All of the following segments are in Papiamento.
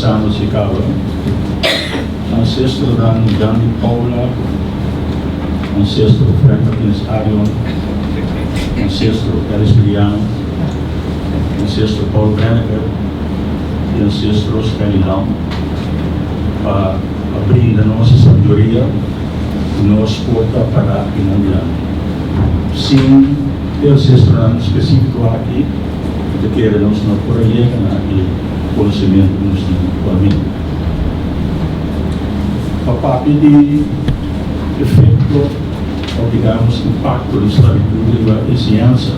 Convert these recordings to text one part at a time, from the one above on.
pasando si kaba. Ancestronan Gandhi Paula, Ancestro Frank Martinez Arion, Ancestro Ellis Juliano, Ancestro Paul Brenneker i Ancestro Stanley Lam pa a brinda nos e sabiduria ku nos por ta para i nan dilanti. Sin e ancestronan spesífiko aki, mi ta kere nos no por a yega na e konosementu ku nos tin aktualmente. Pa papia di efekto òf digamos impakto di sklabitut riba enseñansa,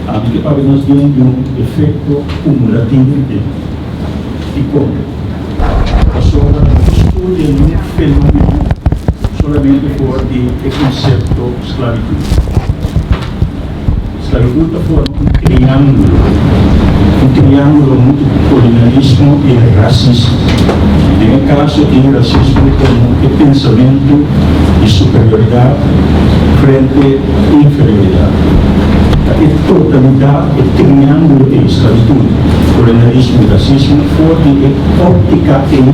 ami ke papia mas bien di un efekto kumulativo di tempu. Dikon? Pasobra no por studia niun fenómeno solamente for di e konsepto sklabitut. Sklabitut ta forma un triángulo, un triángulo huntu ku kolonialismo i rasismo. Den e kaso tin rasismo komo e pensamentu di superioridat frente inferioridat. Ta e totalidat, e triángulo ei, sklabitut, kolonialismo i rasismo, for di e óptika ei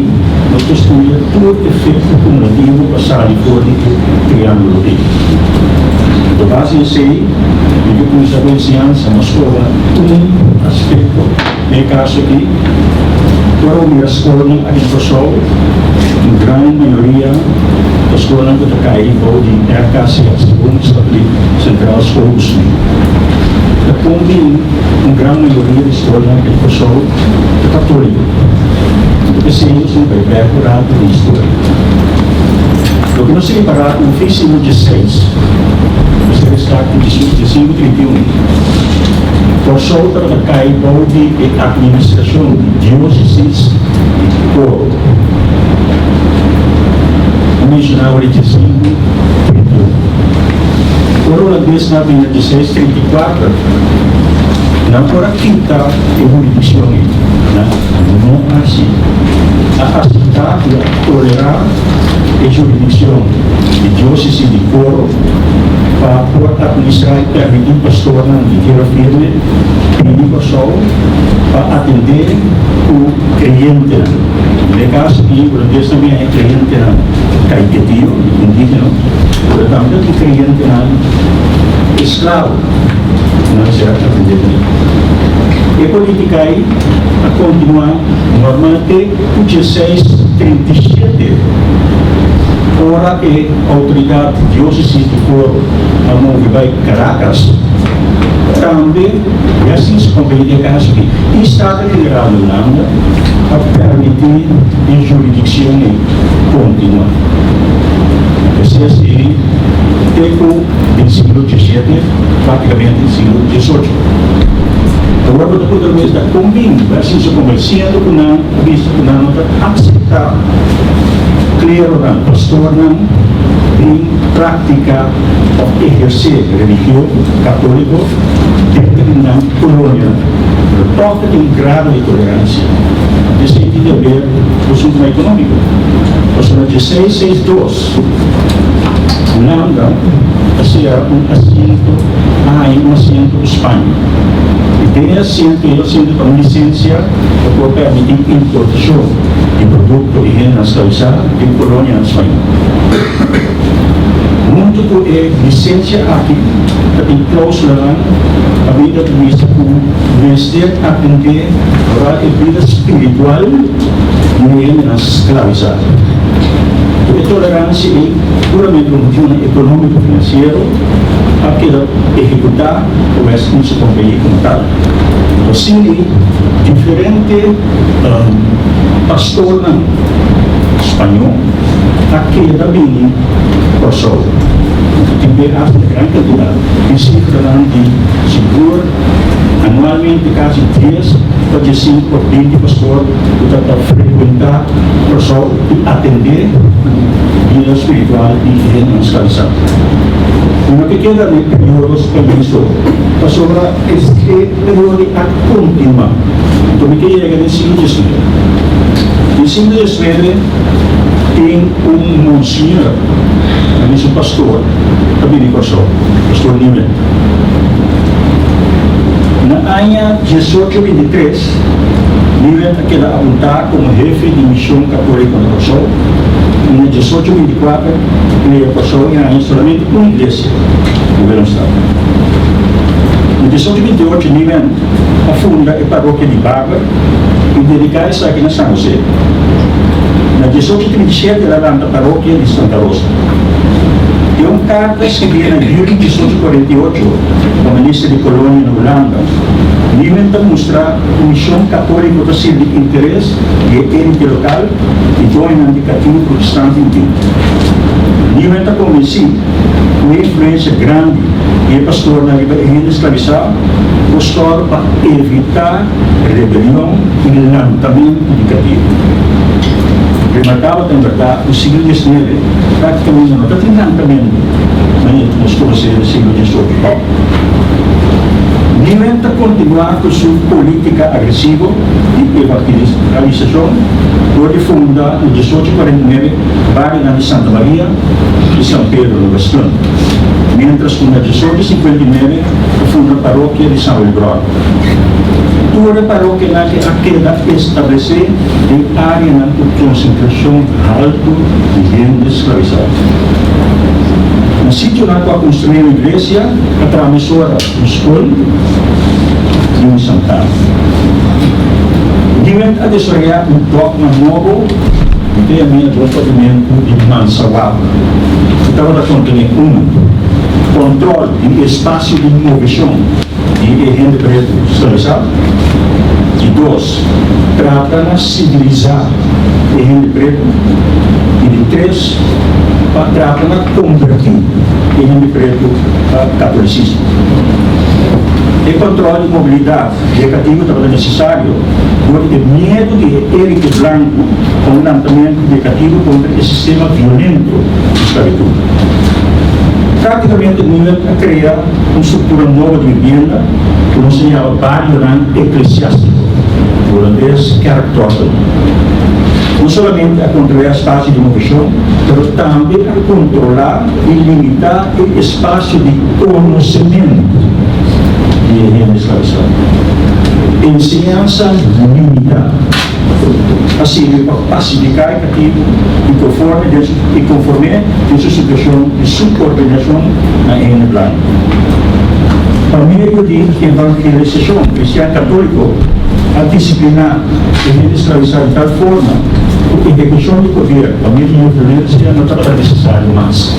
nos ta studia tur efekto kumulativo pa sali for di e triángulo ei. Anto base di esei mi ke kuminsá ku enseñansa, nos skola un aspekto. Den e kaso aki, ora bo mira skolnan aki na Kòrsou, un gran mayoria ta skolnan ku ta kai bou di RKCS, Rooms-Katholiek Centraal Schoolbestuur. Ta kon bin un gran mayoria di skolnan aki na Kòrsou ta katóliko? Anto p'esei nos tin bai bèk un ratu den historia. Loke nos tin ripará ku fin siglo dieseis, nos ta resta ku diesinku 31, Kòrsou tabata kai bou di e atministrashon di diósesis di Coro. A menshoná awor e 1531. Ora hulandesnan a bini na 1634, nan por a kita e huridikshon ei. Nan no a hasi. A aseptá i a tolerá e jurisdiccion di diocesis di Coro pa por administra y permiti pastornan di tierra firme bini Corsou pa atende cu creyentenan. Den e caso aki hulandesnan bin haña creyentenan Caiquetio, indigeno, pero tambe ta tin creyentenan esclavo cu nan mester a atende cu nan. E politica ei a continua normal te ku 1637, ora e outoridat diósesis di Coro a move bai Caracas, tambe Westins Compagnie de kaso di i Staten General di Hulanda a permití e jurisdikshon ei kontinuá. Esei a sigui te ku den siglo diesshete, praktikamente siglo diesocho. Awor bo ta puntra bo mes ta kon bin Westins a konvensiendo ku nan a bisa ku nan no ta akseptá kleronan, pastornan bin praktika òf ehersé religion katóliko denter di nan kolonianan. Pero tòg ta tin un grado di toleransia. Esei tin di haber ku asuntunan ekonómiko. Pasobra 1662 Hulanda a sera un asiento, a haña un asiento ku Spaña. I den e asiento, e asiento ta un lisensia pa por permití importashon di produkto i hendenan sklavisá den kolonianan spañol. Huntu ku e lisensia aki ta tin klausulanan kaminda ta bisa ku mester atendé vooral e bida spiritual di e hendenan sklavisá. Ku e toleransia ei puramente pa motivonan ekonómiko-finansiero a keda ehekutá pa West Indische Compagnie komo tal. Asina diferente pastornan spañó a keda bini Kòrsou. Tin be hasta na gran kantidat. Tin sifranan di sigur anualmente kasi dies pa diesinku òf binti pastor ku ta ta frekuentá Kòrsou i atendé ku bida spiritual di hendenan sklabisá. Mi no ke keda den periodo spañó so, pasobra e periodo a kontinuá. Anto mi ke yega den siglo diesnuebe. Den siglo diesnuebe tin un monseñor, a bisa un pastor, ta bini Kòrsou, Pastor Nieuwent. Na aña 1823 Nieuwent. Nieuwent a keda apuntá komo hefe di mishon katóliko na Kòrsou i na 1824 krea Kòrsou i haña solamente un iglesia na Willemstad. Na 1828 Nieuwent a funda e parokia di Barber i dediká esaki na San José. Na 1837 el a lanta parokia di Santa Rosa. Den un karta skibí na yüli 1848 pa minister di kolonia na Hulanda, Nieuwent ta mustra ku mishon katóliko ta sirbi interes di e élite lokal i doñonan di katibu protestant hudiu. Nieuwent ta konvensí ku e influensia grandi di e pastornan riba e hende sklabisá por sòru pa evitá rebelion i lantamentu di katibu. Remarkabel ta en bèrdat ku siglo diesnuebe práktikamente no ta tin lantamentu manera ku nos konosé den siglo diesocho. Nieuwen ta kontinuá ku su polítika agresivo di evangelisashon dor di funda na 1849 barionan di Santa Maria i San Pedro na Westpunt, miéntras ku na 1859 a funda parokia di San Willibrord. Tur e parokianan ke a keda establesé den áreanan ku konsentrashon haltu di hende sklabisá. Na sitionan ku a konstruí un iglesia, a traha mesora un skol i un santana. Nieuwent a desaroyá un dògma nobo ku ta yam'é bon papiamentu di Mansawapa, ku tabata kontené unu, kòntròl di espasio di moveshon di e hende pretu sklabisá, i dos, trata na sivilisá e hende pretu, i di tres, pa trata na kombertí e hende pretu pa katolisismo. E kòntròl di mobilidat di e katibu tabata nesesario dor di e miedu di e élite blanku pa un lantamentu di e katibu kontra e sistema violento di sklabitut. Práktikamente Newell a krea un struktura nobo di bibienda ku nos ta yama barionan eklesiástiko, hulandes, kerkdorpen. No solamente a kontrolá espasio di moveshon, pero tambe a kontrolá i limitá e espasio di konosementu di e hende sklabisá. Enseñansa limitá a sirbi pa pasifiká e katibu i konforme den su i konform'é den su situashon di subordinashon na e hende blanku. Pa medio di evangelisashon kristian katóliko a disipliná e hende sklabisá di tal forma ku ehekushon di poder pa medio di violensia no tabata nesesario mas.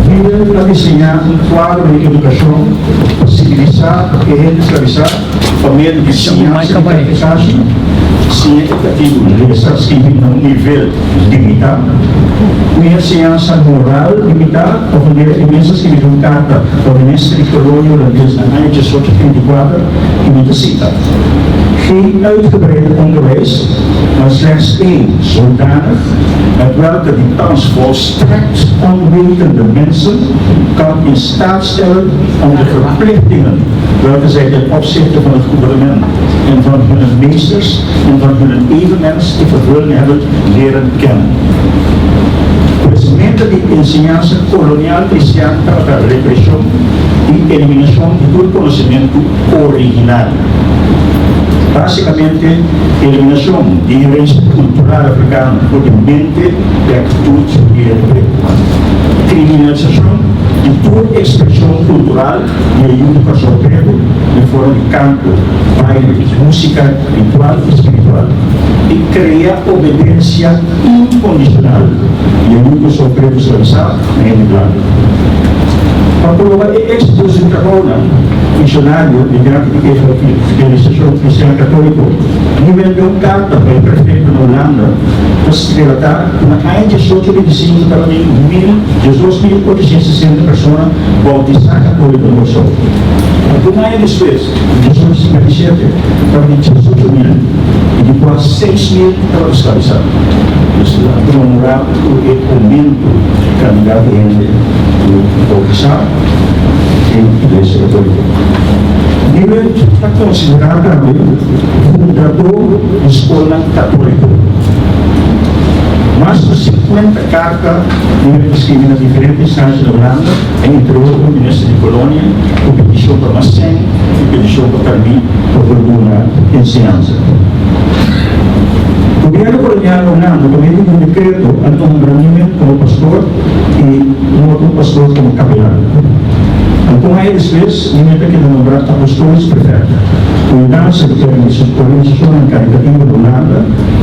Bibel ta diseñá un kuadro di edukashon pa sivilisá e hende sklabisá pa medio di siñansa di katekasi, siña e katibu lesa skibi na un nivel limitá, un enseñansa moral limitá òf manera e mes a skibi den un karta pa minister di kolonia hulandes na aña 1834 i mi ta sita, Geen uitgebreid onderwijs, maar slechts één zodanig, het welke die thans volstrekt onwetende mensen kan in staat stellen om de verplichtingen welke zij ten opzichte van het gouvernement en van hunne meesters en van hunnen evenmens te vervullen hebben leren kennen. Pues meta di enseñansa kolonial kristian tabata represhon i eliminashon di tur konosementu original. Básikamente, eliminashon di herensia kultural afrikano for di mente i aktitut di e pretu. Kriminalisashon di tur ekspreshon kultural di e yu di Kòrsou pretu den forma di kanto, baile, músika ritual i spiritual, i krea obedensia inkondishonal di e yu Kòrsou pretu sklabisá na hende blanku. Pa proba e éksito di su trabounan misionario mediante di evangelisashon kristian katóliko, Newell den un karta pa e prefekto na Hulanda ta relatá ku na aña 1825 tabatin mil 1860 persona bautisá katóliko na Kòrsou. Algun aña despues, na 1857, tabatin 18,000 i di kua 6,000 tabata sklabisá. kompará ku e oumento di kantidat di hende ku boutisá den Iglesia Katóliko. Nieuwint ta konsiderá tambe fundadó di skolnan katóliko. Mas ku 50 karta Nieuwint a skirbi na diferente instansha na Hulanda, entre otro minister di kolonia, ku petishon pa mas sèn i petishon pa pèrmit pa por duna enseñansa. Gobierno kolonial na Hulanda pa medio di un dekreto a nombra Nieuwint komo pastor i un otro pastor komo kapelan. Algun aña despues Nieuwint a keda nombrá apostolisch prefect. Ku yudansa di organisashonnan karitativo na Hulanda,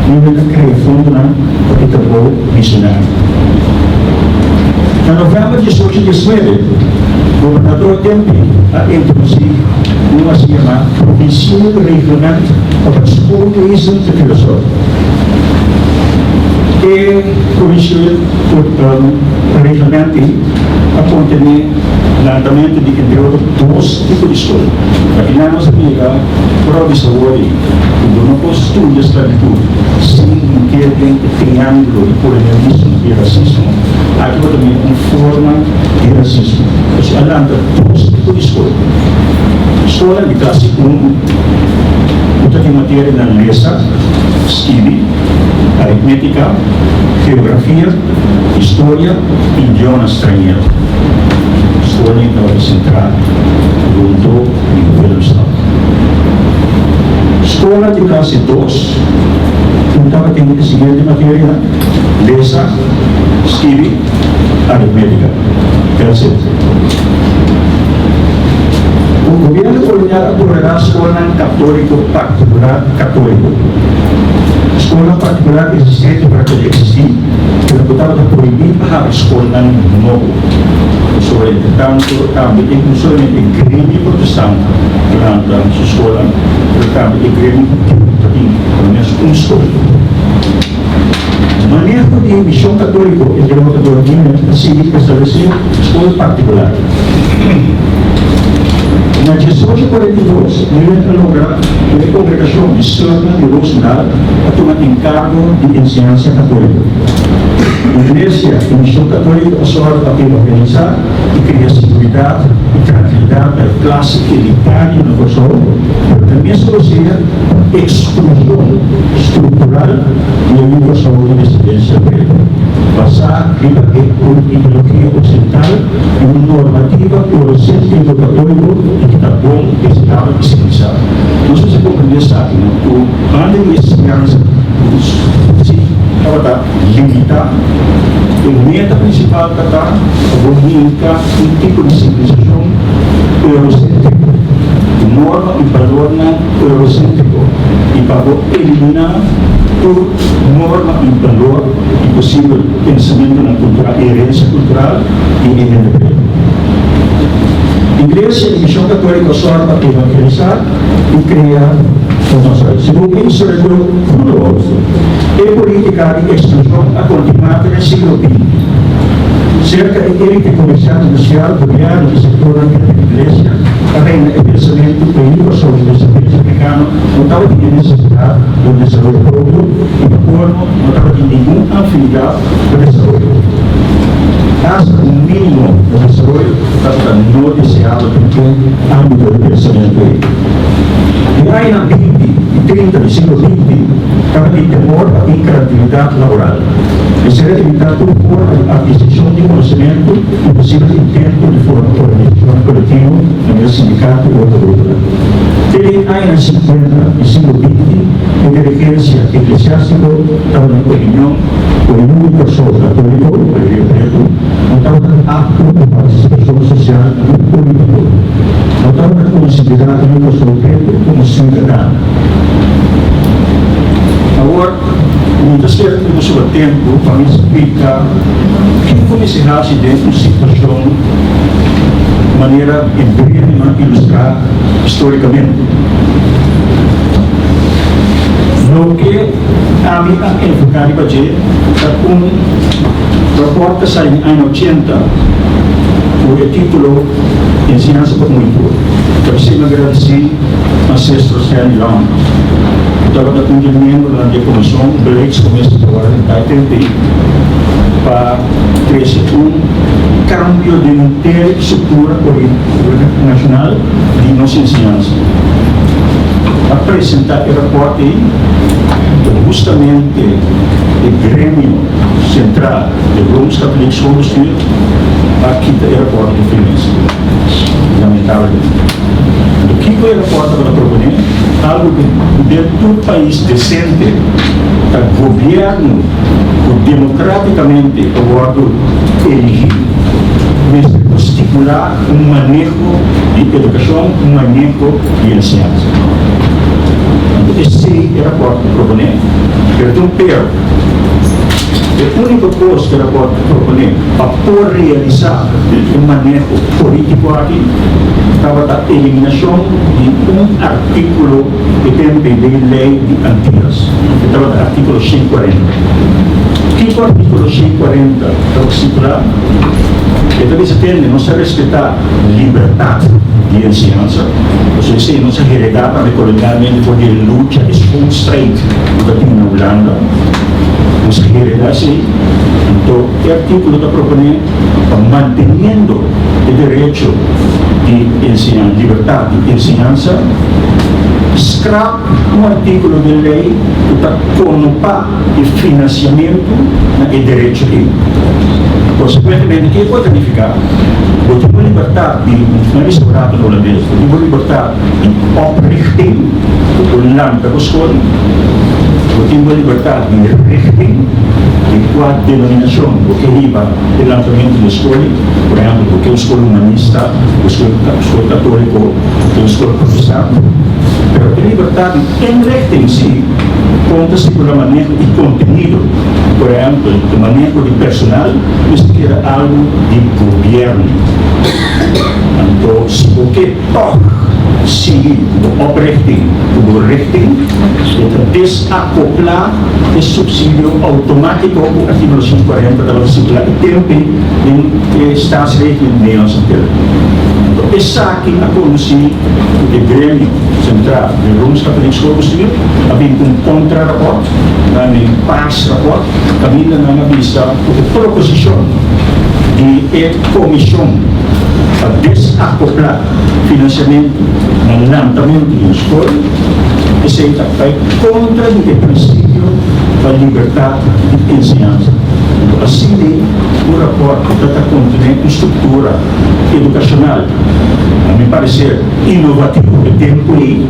Nieuwint a krea fondonan pa e trabou misionario. Na novèmber 18 19, gobernador Dempi a introdusí un asina yamá Provincieel Reglement op het Schoolwezen te Curaçao. E Provincieel Reglement ei a kontené lantamentu di entre otro dos tipo di skol. Akinan nos a mira ora bo bisa wor ei ku bo no por studia sklabitut sin hinker den e triángulo di kolonialismo i rasismo. Aki bo ta mira un forma di rasismo. Pasobra a lanta dos tipo di skol. Skolnan di klase un ku ta tin materianan lesa, skibi, aritmétika, geografia, historia i idioma strañero. Skolnan tabata sentrá rondó di Willemstad. Skolnan di klase dos ku tabatin e siguiente materianan, lesa, skibi, aritmétika. That's it. Gobierno kolonial a tolerá skolnan katóliko partikular katóliko. Skolnan partikular existente por a keda existí, pero ku tabata prohibí pa habri skolnan nobo. Pasobra entretanto tambe e no solamente e gremio protestant a lanta su skolnan, pero tambe e gremio hudiu ta tin por lo menos un skol. Maneho di mishon katóliko entre otro dor Niemen a sigui establesé skol partikular. Na 1842 Niemen a logra ku e kongregashon di Sùrnan di Roosendaal a tuma enkargo di enseñansa katóliko. Iglesia i mishon katóliko a sòru pa evangelisá i kria siguridat i trankilidat pa e klase elitario na Kòrsou, pero ta mesun rosea pa eksklushon struktural di e yu Kòrsou di desendensia pretu, basá riba e un ideologia oksidental i un normativa euroséntriko katóliko di ki ta bon, deseabel i sivilisá. Nos mester komprendé esaki, no? Ku banda di e siñansa ku si tabata limitá, e meta prinsipal ta ta pa bo hinka un tipo di sivilisashon euroséntriko, ku norma i balornan euroséntriko, i pa bo eliminá tur norma i balor i posibel pensamentunan kultural i herensia kultural di e hende pretu. Iglesia i Mishon Katóliko sòru pa evangelisá i krea formason. Segun e historiadó Groenewald, e polítika di eksklushon a kontinuá te den siglo binti. Serka e élite komersial, industrial, gobièrnu i sektornan pretu di iglesia a reina e pensamentu ku e yu Kòrsou di desendensia afrikano no tabatin e nesesidat di un desaroyo propio i pa kolmo no tabatin ningun afinidat ku desaroyo. Asta un mínimo di desaroyo tabata no deseabel den e ámbito di pensamentu ei. Den añanan binti i trinta di siglo binti tabatin temor pa inkratividat laboral. Mester a evitá tur forma di atkisishon di konosementu i posibel intento di forma organisashonnan kolektivo manera sindikato i otro gruponan. Te den añanan sinkuenta di siglo binti e dirigensia eklesiástiko tabata di opinion ku e yu di Kòrsou katóliko, mayoria pretu, no tabata apto pa partisipashon sosial ni polítiko. No tabata konsiderá e yu Kòrsou pretu komo siudadano. Awor, mi ta spera ku bo soba tempu pa mi splika kiko mester hasi den un situashon manera e breve nan ilustrá histórikamente. Loke ami a enfoká riba dje ta un rapòrt ta sali den aña ochenta ku e título Enseñansa pa un i tur. Ta p'esei mi a gradisí Ancestro Stanley Long. Tabata un di e miembronan di e komishon beleidscommissie pa wòrdu hentá e tempu ei pa trese un kambio den henter e struktura nashonal di nos enseñansa. A presentá e rapòrt ei hustamente e gremio sentral di Rooms-Katholiek Schoolbestuur a kita e rapòrt di firmesa, lamentablemente. Anto kiko e rapòrt tabata proponé? Algu ku den tur pais desente ta gobièrnu ku demokratikamente a wòrdu eligí mester por stipulá un maneho di edukashon, un maneho di enseñansa. Anto esei e rapòrt ta proponé, pero tin un pero. E úniko kos ku e rapòrt ta proponé pa por realisá e maneho polítiko aki tabata eliminashon di un artíkulo e tempe den lei di Antillas, e tabata artíkulo 140. Kiko artíkulo 140 ta stipulá? E ta bisa tende nos ta respetá libertat di enseñansa, pasobra esei nos a heredá tambe kolonialmente for di e lucha, e schoolstrijd ku ta tin na Hulanda. Nos a heredá esei. Anto e artíkulo ta proponé pa manteniendo e derecho di enseñansa, libertat di enseñansa, skrap un artíkulo den lei ku ta konopá e finansiamentu na e derecho ei. Konsekuentemente, ke por ta nifiká? Bo tin bo libertat di, nan bisa un rato na hulandes, bo tin bo libertat di oprichting, bo por lanta bo skol, bo tin bo libertat di richting, di kua denominashon bo ke hiba e lantamentu di e skol ei. Por ehèmpel, bo ke un skol humanista, un skol katóliko, bo ke un skol protestant. Pero e libertat di inrichting si konta stipulá maneho i kontenido. Por ehèmpel, e maneho di personal mester keda algu di gobièrnu. Anto si bo ke tòg sigui ku bo oprichting, ku bo richting, bo ta desakoplá e supsidio outomátiko ku artíkulo 140 tabata stipulá e tempu ei den e Staatsregeling Nederlandse Antillen. Anto esaki a kondusí ku e gremio sentral di Rooms-Katholiek Schoolbestuur a bin ku un kontrarapòrt, nan den paasrapòrt, kaminda nan a bisa ku e proposishon di e komishon pa desakoplá finansiamentu na lantamentu di un skol, esei ta bai kontra di e prinsipio pa libertat di enseñansa. Anto asina un rapòrt ku ta ta kontené un struktura edukashonal, na mi pareser inovativo e tempu ei.